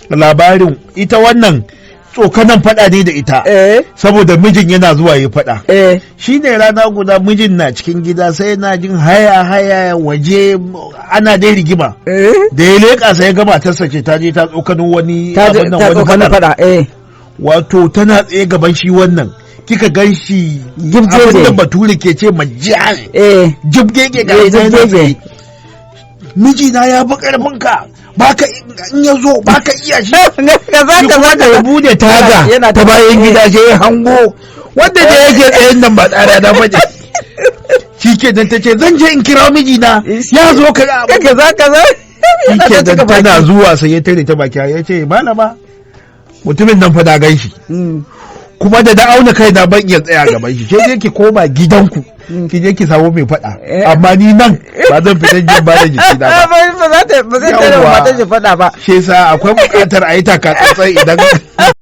labarin ita wannan tsokanan faɗa ne da ita, saboda mijin yana zuwa ya faɗa. Shi ne rana guda mijin na cikin gida, sai na jin haya haya waje, ana dai rigima. Da ya leƙa, sai ya ga matarsa ce ta je ta tsokano wani Ta abin nan, ta wani tsokano faɗar. faɗa, eh. Wato tana tsaye gaban shi wannan, kika gan shi Gibjeje. abin da Bature ke ce majiya, jibgege ga ita yana jibgege. tsaye. "Mijina ya fi karfin ka, baka in ya zo baka iya shi." Kaza Shi kaza kuma da ya kaza. bude taga Yana ta bayan gida, sai ya hango wanda da yake tsayen nan ba tsara na bane. Shi ke nan ta ce, "Zan je in kira mijina ya zo ka ga abu." Kaza kaza. Shi Yana ke ta nan cika tana baki. zuwa, sai ya tare ta baki, ya ce, "Malama, mutumin nan fa na gan shi, kuma da na auna kai na ban iya tsaya gaban shi. Sai dai ki koma gidanku, ki je ki samu mai faɗa, amma ni nan ba zan fita jin ba da jiki na ba." Ba za ta, ba zai tare Yawwa. matar shi faɗa ba. Shi yasa akwai buƙatar a yi taka tsantsan idan